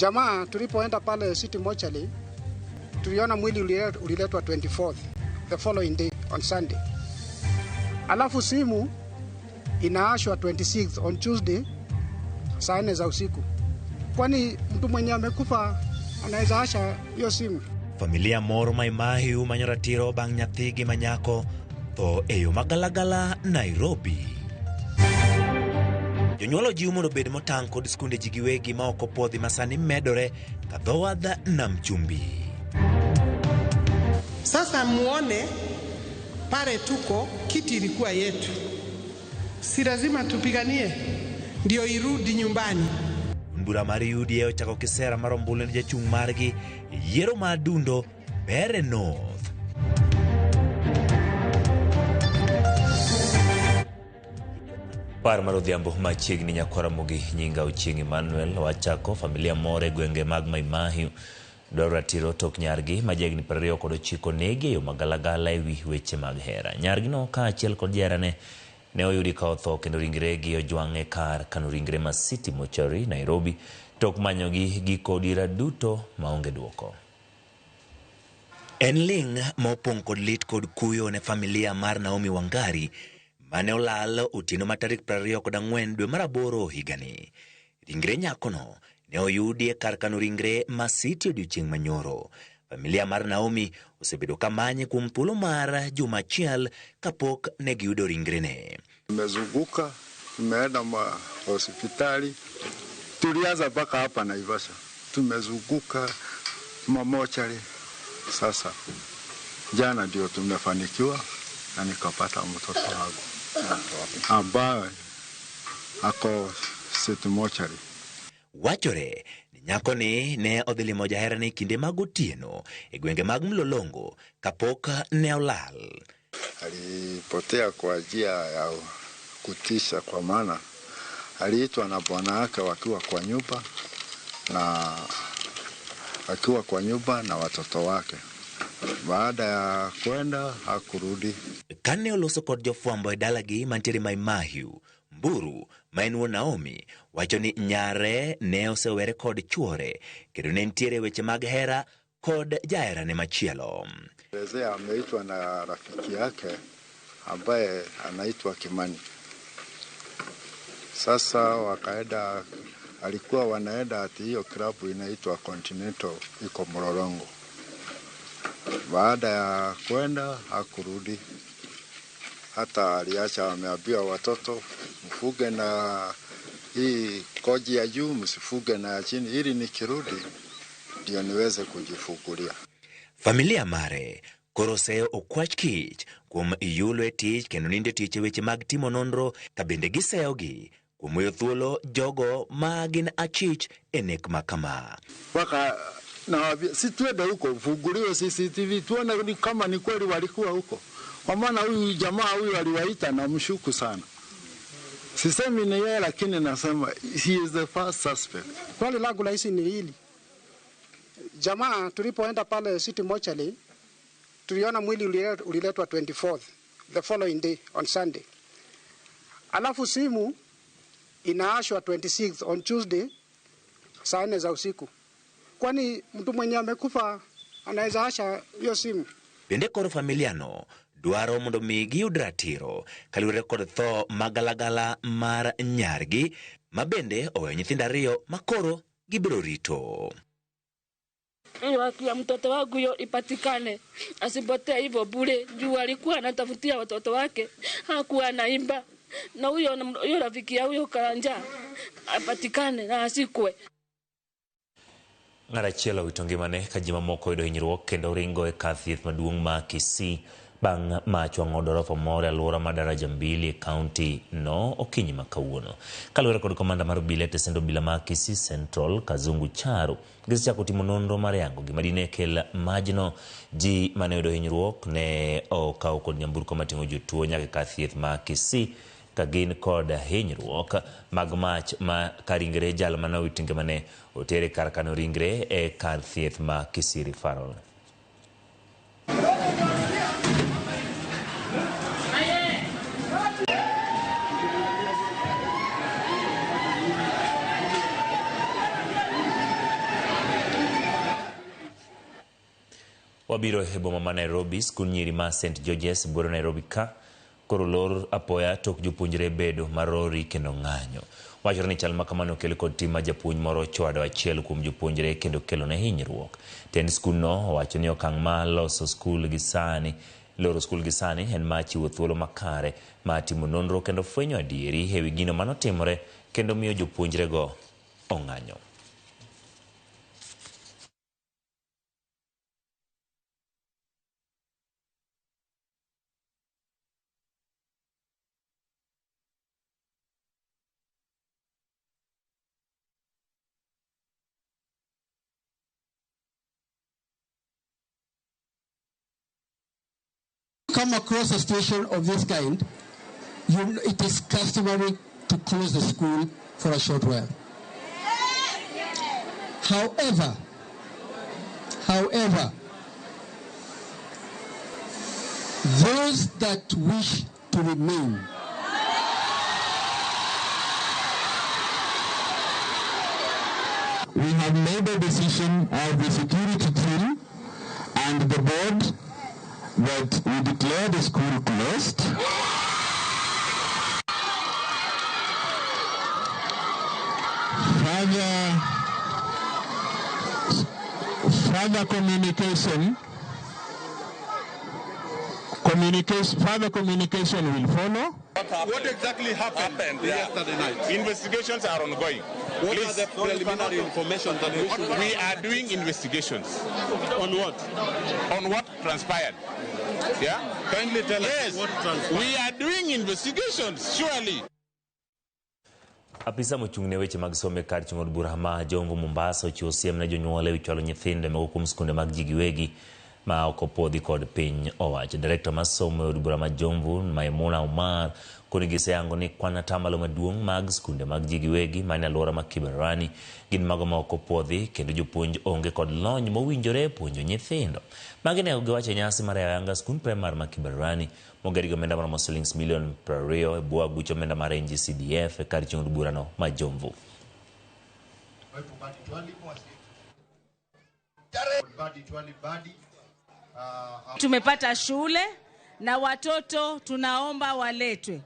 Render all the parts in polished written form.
Jamaa tulipoenda pale City Mortuary tuliona mwili uliletwa 24th, the following day on Sunday. Alafu simu inaashwa 26th on Tuesday saa 4 za usiku. Kwani mtu mwenye amekufa anaweza asha hiyo simu? Familia moro Mai Mahiu manyo ratiro bang' nyathigi manyako tho e yo magalagala Nairobi. Jonyuol ojiw mondo obed motang' kod skunde ji giwegi ma ok opuodhi ma sani medore ka dho wadh nam chumbi. Sasa muone pale tuko, kiti ilikuwa yetu, si lazima tupiganie ndio irudi nyumbani. Bura mar UDA ochako kisera mar ombulu ne jachung' margi e yiero mar dundo Mbeere North. Par mar odhiambo machiegni nyakwara Ramogi nyinga Ochieng' Emmanuel wachako familia moro e gwenge mag Mai Mahiu dwaro ratiro tok nyargi ma jahigni 29 negi e yo magalagala e wi weche mag hera. Nyargino kaachiel kod jaherane ne oyudi ka otho kendo ringregi ojwang' e kar kano ringre ma City Mortuary Nairobi tok manyogi gi kodira duto maonge duoko. En ling' mopong' kod lit kod kuyo ne familia mar Naomi Wangari mane olal otieno ma tarik 24 dwe mar aboro higani. Ringre nyakono ne oyudi e kar kano ringre ma City odiochieng' manyoro. Familia mar Naomi osebedo ka manye kuom thuolo mar juma achiel kapok ne giyudo ringrene. Tumezunguka, tumeenda ma hospitali, tulianza mpaka hapa Naivasha, tumezunguka mamochari. Sasa jana ndio tumefanikiwa na nikapata mtoto wangu ambaye ako City Mortuary. Wachore ni nyakoni ne odhi limo jaherane kinde mag otieno e gwenge mag Mlolongo kapok ne olal. Alipotea kwa njia ya kutisha, kwa maana aliitwa na bwana wake wakiwa kwa nyumba na akiwa kwa nyumba na watoto wake. Baada ya kwenda hakurudi. Kane oloso kod jofwambo e dalagi mantiere Mai Mahiu, Mburu ma en wuon Naomi wacho ni nyare ne osewere kod chuore kendo ne nitiere weche mag hera kod jaherane machielo. Elezea ameitwa na rafiki yake ambaye anaitwa Kimani. Sasa wakaenda, alikuwa wanaenda ati hiyo klabu inaitwa Continental iko Mlolongo. Baada ya kwenda hakurudi. Hata aliacha ameambia watoto mfuge na hii koji ya juu, msifuge na ya chini, ili nikirudi ndio niweze kujifugulia. Familia mare koro oseyo okwach kich kuom yulo e tich kendo nindo e tich e weche mag timo nonro ka bende giseyogi kuom weyo thuolo jogo ma gin achich e nek ma kama. Mpaka nawaambia si tuende huko funguliwe CCTV tuone ni kama ni kweli walikuwa huko. Kwa maana huyu jamaa huyu aliwaita na mshuku sana. Sisemi ni yeye, lakini nasema he is the first suspect. Swali langu rahisi ni hili. Jamaa tulipoenda pale City Mortuary tuliona mwili uliletwa 24th, the following day on Sunday. Alafu simu inaashwa 26th on Tuesday saa 4 za usiku. Kwani mtu mwenye amekufa anaweza asha hiyo simu? Bende koro familiano dwaro mondo mi giyud ratiro kaluwore kod tho magalagala mar nyargi ma bende oweyo nyithindo ariyo ma koro gibiro rito. Haki ya mtoto wangu hiyo ipatikane, asipotee hivyo bure. Juu alikuwa anatafutia watoto wake, hakuwa anaimba. Na huyo rafiki ya huyo Karanja apatikane na asikwe. Ng'at achiel owito ngimane ka ji mamoko oyudo hinyruok kendo ringo e kar thieth maduong' ma Kisii bang' mach wang'o dorofa moro e alwora mar Daraja Mbili e kaunti no okinyi ma kawuono. Kaluwore kod komanda mar obila e tesend obila ma Kisii Central, Kazungu Charo, gisechako timo nonro mar yango gima dine kel majno. Ji mane oyudo hinyruok ne okaw kod nyamburko mating'o jotuo nyaka e kar thieth ma Kisii ka gin kod hinyruok mag mach ma ka ringre jal mane owito ngimane oter e kar kano ringre e kar thieth ma Kisii Referral. Wabiro e boma ma Nairobi, skund nyiri ma St George's buore Nairobi ka koro lor apoya tok jopuonjre bedo marori kendo ng'anyo. Wachore ni chal ma kamano okel kod tim ma japuonj moro ochwado achiel kuom jopuonjre kendo kelone hinyruok. Tend skundno owacho ni okang' ma loso skul gi sani loro skul gi sani en mar chiwo thuolo makare mar timo nonro kendo fwenyo adieri ewi gino manotimore kendo miyo jopuonjrego ong'anyo. Come across a situation of this kind, it is customary to close the school for a short while. However, those that wish to remain we have made a decision of the security team and the board that we declare the school closed. Further communication will follow. What exactly happened yesterday night? Investigations are ongoing. What are the preliminary information that we are doing investigations. On what? On what transpired. Yeah? Kindly tell us what transpired. We are doing investigations, surely. Apisa mochung' ne weche mag somo e kar chung' od bura ma Jomvu Mombasa ochiwo siem ne jonyuol ewi chwalo nyithindo moko kuom skunde mag ji giwegi ma ok opuodhi kod piny owacho. Direkta mar somo e od bura ma Jomvu Maimuna Omar koni giseyango ni kwan atamalo maduong' mag skunde mag ji giwegi manie alwora ma Kibarani gin mago ma ok opuodhi kendo jopuonj onge kod lony mowinjore puonjo nyithindo. Magi ne giwacho e nyasi mar ayanga skund primar ma Kibarani moger gi omenda maromo silings milion 20 e bwo aguch omenda mar NGCDF e kar chung' od burano ma Jomvu. Tumepata shule na watoto tunaomba waletwe.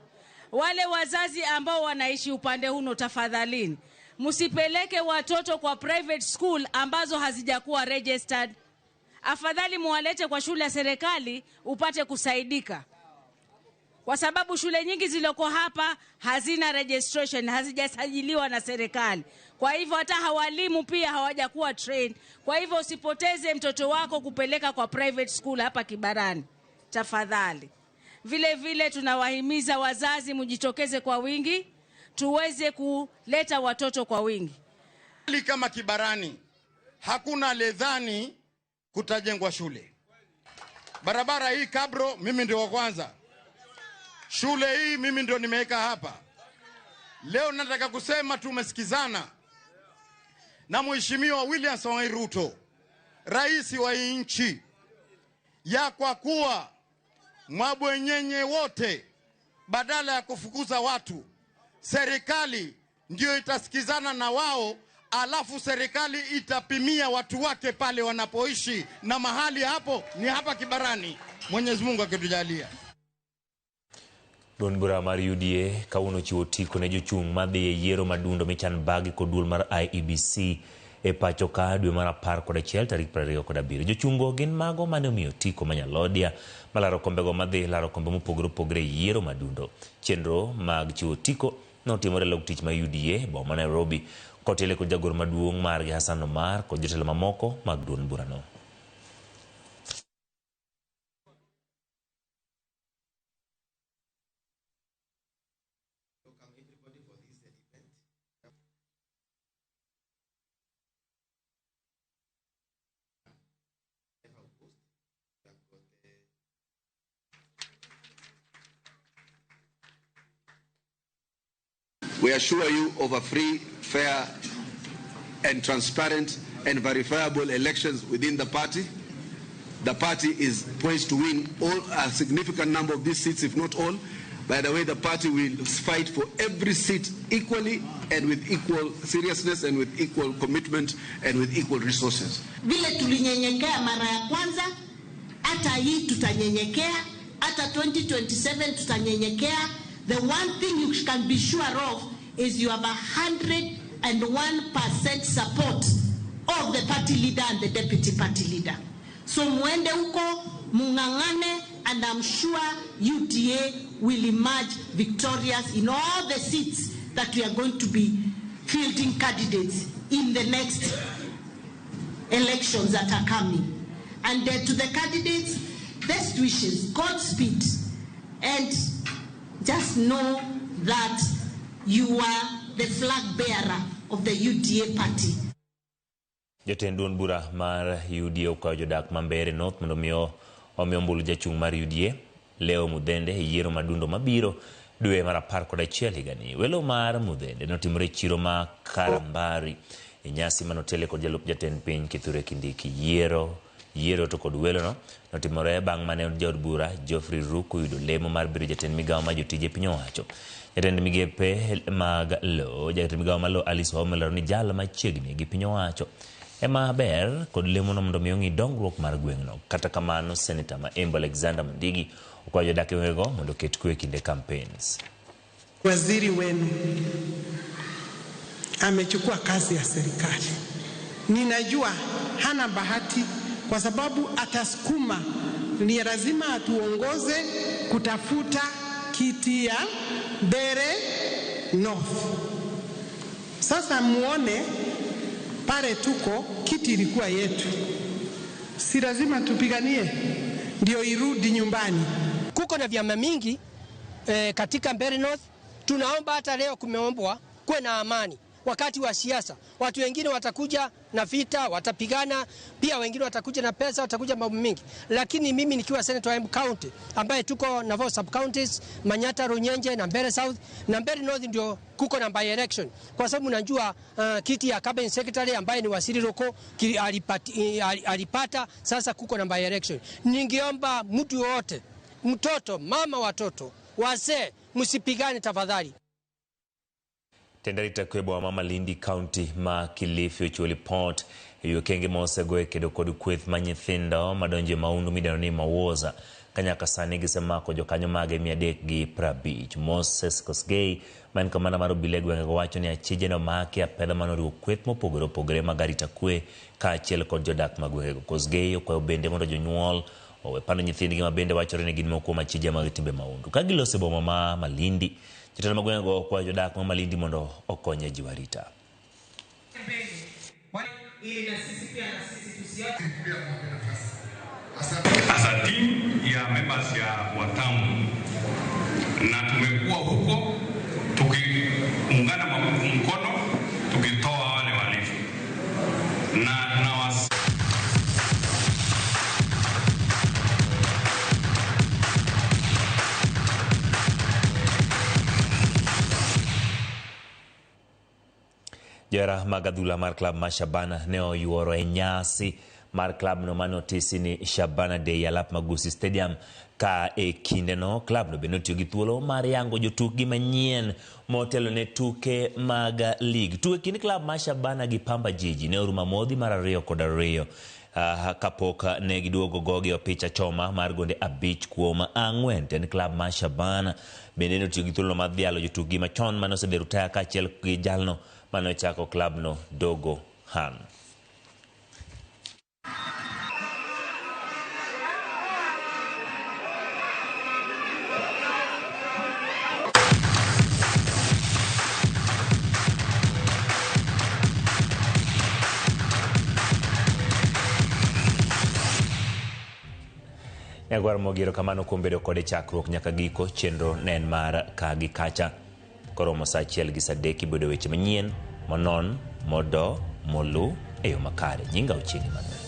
Wale wazazi ambao wanaishi upande huno, tafadhalini msipeleke watoto kwa private school ambazo hazijakuwa registered. Afadhali muwalete kwa shule ya serikali upate kusaidika, kwa sababu shule nyingi zilizoko hapa hazina registration, hazijasajiliwa na serikali. Kwa hivyo hata walimu pia hawajakuwa trained. Kwa hivyo usipoteze mtoto wako kupeleka kwa private school hapa Kibarani, tafadhali. Vile vile tunawahimiza wazazi mjitokeze kwa wingi, tuweze kuleta watoto kwa wingi. Kama Kibarani hakuna ledhani kutajengwa shule. Barabara hii Kabro mimi ndio wa kwanza. Shule hii mimi ndio nimeweka hapa. Leo nataka kusema tumesikizana na Mheshimiwa William Samoei Ruto, rais wa nchi, ya kwa kuwa mabwenyenye wote badala ya kufukuza watu, serikali ndio itasikizana na wao, alafu serikali itapimia watu wake pale wanapoishi, na mahali hapo ni hapa Kibarani, Mwenyezi Mungu akitujalia. Duond bura mar UDA kawuono ochiwo otiko ne jochung' madhi e yiero madundo michan bagi kod duol mar IEBC e pacho ka dwe mar 11 tarik 27. Jochung'go gin mago mane omiyo otiko ma Nyalodia malaro kombego madhi laro kombe mopogore opogore e yiero madundo. Chenro mag chiwo otiko notimore e log tich mar UDA boma ma Nairobi kotele kod jagoro maduong' margi Hassan Omar kod jotelo mamoko mag duond burano. We assure you of a free, fair, and transparent and verifiable elections within the party. The party is poised to win all a significant number of these seats, if not all. By the way, the party will fight for every seat equally and with equal seriousness and with equal commitment and with equal resources. Vile tulinyenyekea mara ya kwanza, Hata hii tutanyenyekea, hata 2027 tutanyenyekea. The one thing you can be sure of is you have 101% support of the party leader and the deputy party leader. So muende huko mung'ang'ane, and I'm sure UDA will emerge victorious in all the seats that we are going to be fielding candidates in the next elections that are coming. And to the candidates, best wishes, Godspeed, and just know that you are the flag bearer of the UDA party. Jatend duond bura mar UDA okwayo jodak ma Mbeere North mondo mi omi ombulu jachung' mar UDA Leo Mudhende e yiero madundo mabiro dwe mar 11 higani. Welo mar Mudhende notimore e chiro ma Karambari e nyasi manotele kod jalup jatend piny Kithure Kindiki. Yiero to kod welono notimore bang' mane jaod bura Geoffrey Ruku yudo lemo mar bedo jatend migawo mar jotije piny owacho. Jatend migepe mag lowo, jatend migawo mar lowo Alice Wahome olero ni jal machiegni gi piny owacho ema ber kod lemono mondo mi ong'i dongruok mar gweng'no. Kata kamano, Seneta ma Embu Alexander Mundigi okwayo jodak e gwengego mondo oket kwe e kinde campaigns. Waziri wenu amechukua kazi ya serikali. Ninajua hana bahati kwa sababu atasukuma, ni lazima atuongoze kutafuta kiti ya Mbeere North. Sasa muone pale tuko, kiti ilikuwa yetu, si lazima tupiganie ndio irudi nyumbani. Kuko na vyama mingi katika Mbeere North. Tunaomba hata leo kumeombwa kuwe na amani wakati wa siasa. Watu wengine watakuja na vita, watapigana, pia wengine watakuja na pesa, watakuja mambo mingi. Lakini mimi nikiwa senator wa Embu County, ambaye tuko na 4 sub counties, Manyata, Runyenje na Mbeere South na Mbeere North, ndio kuko na by election. Kwa sababu najua kiti ya cabinet secretary ambaye ni Wasili Roko alipata, sasa kuko na by election. Ningeomba mtu yote, mtoto, mama watoto, wazee, msipigane tafadhali. Tend arita kwe boma ma Malindi County ma Kilifi ochiwo lipot e wi okenge ma osego e kedo kod kweth ma nyithindo madonjo e maundu midendo ni Mawoza ka nyaka sani gisemako jokanyo mage 350. Moses Kosgei ma en kamanda mar obila e gwengego wacho ni achije nomaki apedha manoriwo kweth mopogore opogore mag arita kwe kaachiel kod jodak mag gwengego. Kosgei okwayo bende mondo jonyuol owe pando nyithindgi ma bende wachore ni gin moko kuom achije mag timbe maundu. Ka giloso e boma ma Malindi, jotelo mag gwengego okwayo jodak ma Malindi mondo okony e jiwo arita. As a team ya members ya Watamu, na tumekuwa huko tukiungana mkono tukitoa wale wahalifu na was Johera mag adhula mar klab mar Shabana ne oyuoro e nyasi mar klabno mane otisi ni Shabana Day e alap Magusi Stadium ka e kindeno klabno bende notiyo gi thuolo mar yango jotukgi manyien motelo ne tuke mag lig. Tuke kind klab mar Shabana gi Pamba Jiji ne orumo amodhi mar 2-2 kapok ne giduogo gogi opich achoma mar gonde 5-4. Tend klab mar Shabana bende notiyo gi thuolo mar dhialo jotukgi machon mane osedhi rutaya kaachiel gi jalno mane ochako klabno Dogo Han. Nyagwar Mogi, erokamano kuom bedo kode chakruok nyaka giko. Chenro ne en mar ka gi kacha. Koromo sa 1 gi sa 3 ibedo weche manyien monon modo molu e yo makare. Nyinga Ochieng' Emmanuel.